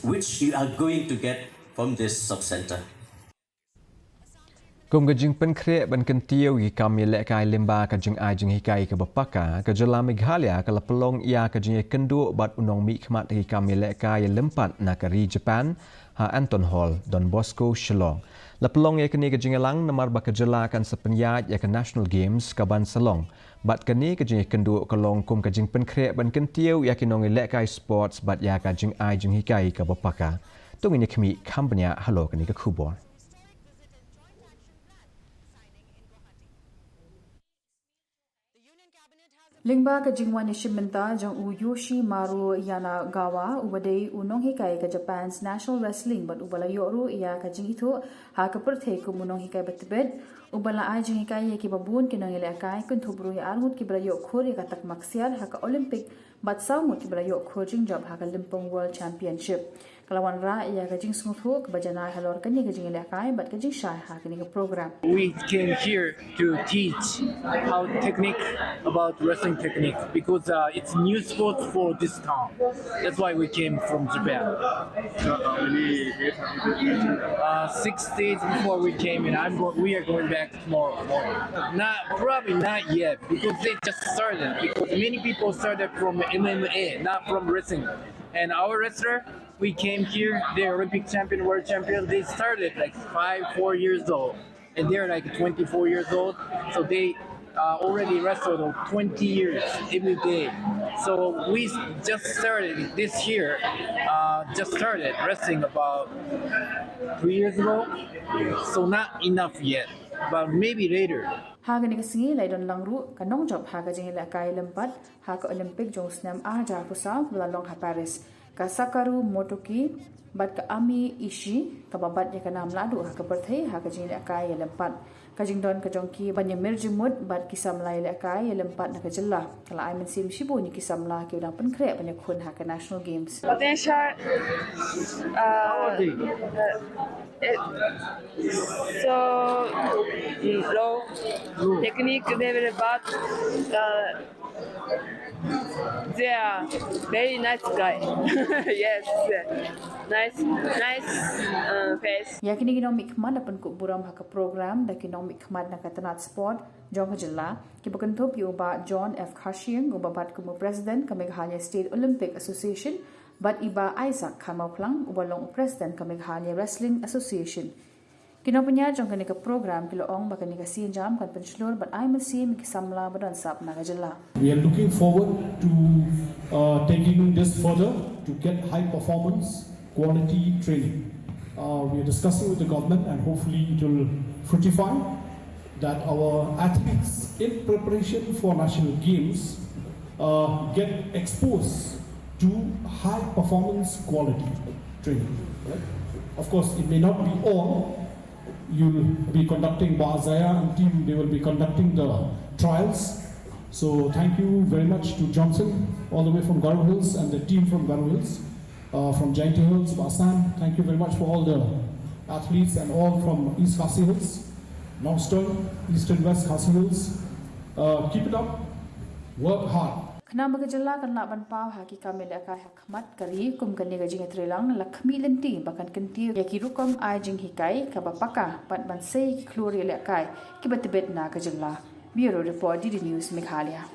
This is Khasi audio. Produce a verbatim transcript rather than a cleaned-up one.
which you are going to get from this sub center. Kum ka jingpynkhreh ban kyntiew ïa ki kam ïalehkai lyngba ka jingai jinghikai kaba paka, ka jylla Meghalaya ka la pynlong ïa ka jingïakynduh bad u nongmihkhmat ha ki kam ïalehkai ïalympat na ka ri Japan, ha Anton Hall, Don Bosco, Shillong. La pynlong ïa kane ka jingïalang namar ba ka jylla kan sa pynïaid ïa ka National Games kaban sa long. Bad kane ka jingïakynduh ka long kum ka jingpynkhreh ban kyntiew ïa ki nongïalehkai sports bad ïa ka jingai jinghikai kaba paka. To ngin ïa khmih kham bniah halor kane ka khubor. Lyngba ka jingwan ïashim bynta jong u Yoshimaru Yanagawa, uba dei u nonghikai ka Japan's National Wrestling bad uba la ïoh ruh ïa ka jingithuh ha ka pyrthei kum u nonghikai ba tbit, uba la ai jinghikai ïa kiba bun ki nongïalehkai, kynthup ruh ïa arngut kiba la ïoh khur ïa ka takma ksiar ha ka Olympic bad saw ngut kiba la ïoh khur jingjop ha ka Lympung World Championship. Ka la wanrah ïa ka jingsngewthuh kaba janai halor kane ka jingïalehkai bad ka jingshai ha kane ka program. We came here to teach how technique about wrestling technique because uh, it's new sport for this town. That's why we came from Japan. So how many days have you been teaching? Uh, six days before we came in, I'm go- we are going back tomorrow morning. Not probably not yet because they just started. Because many people started from M M A, not from wrestling. And our wrestler, we came here. They're Olympic champion, world champion. They started like five, four years old, and they're like twenty-four years old. So they uh, already wrestled twenty years every day. So we just started this year. Uh, just started wrestling about three years ago. So not enough yet, but maybe later. Ha kane ka sngi la ïadon lang ruh ka nongjop ha ka jingïalehkai lympat ha ka Olympic jong u snem ar hajar arphew saw kaba la long ha Paris. Ka Sakaru Motoki bad ka Ami Ishii kaba bat ïa ka nam lahduh ha ka pyrthei ha ka jingïalehkai ïalympat. Ka jingdon ka jong ki ban ïamir jingmut bad ki samla ïalehkai ïalympat na ka jylla ka la ai mynsiem shibun ïa ki samla kiba dang pynkhreh ban ïakhun ha ka National Games. Potential uh, uh, it, so low technique level, but uh, they are very nice guy. Yes, nice, nice uh, face. Ïa kine ki nongmihkhmat la pynkup burom ha ka program da ki nongmihkhmat na ka tnat sport jong ka jylla kiba kynthup ïa u Bah John F Khashing uba bat kum u President ka Meghalaya State Olympic Association bad i Bah Isaac Kharmawphlang uba long u President ka Meghalaya Wrestling Association. Ki nongpynïaid jong kane ka program ki la ong ba kane ka sienjam kan pynshlur bad ai mynsiem ïa ki samla ba don sap na ka jylla. We are looking forward to uh, taking this further to get high performance quality training. Uh, we are discussing with the government and hopefully it will fructify that our athletes in preparation for national games uh, get exposed to high performance quality training. Right? Of course, it may not be all. You'll be conducting Bah Zaya and team, they will be conducting the trials. So thank you very much to Johnson, all the way from Garo Hills, and the team from Garo Hills, uh, from Jaintia Hills, Bah Sam. Thank you very much for all the athletes and all from East Khasi Hills, Nongstoiñ, Eastern West Khasi Hills. Uh, keep it up. Work hard. Khnang ba ka jylla kan lah ban paw ha ki kam ïalehkai ha khmat ka ri, kum kane ka jingïatreilang la khmih lynti ba kan kyntiew ïa ki rukom ai jinghikai kaba paka bad ban sei ïa ki khlur ïalehkai kiba tbit na ka jylla. Bureau Report, D D News, Meghalaya.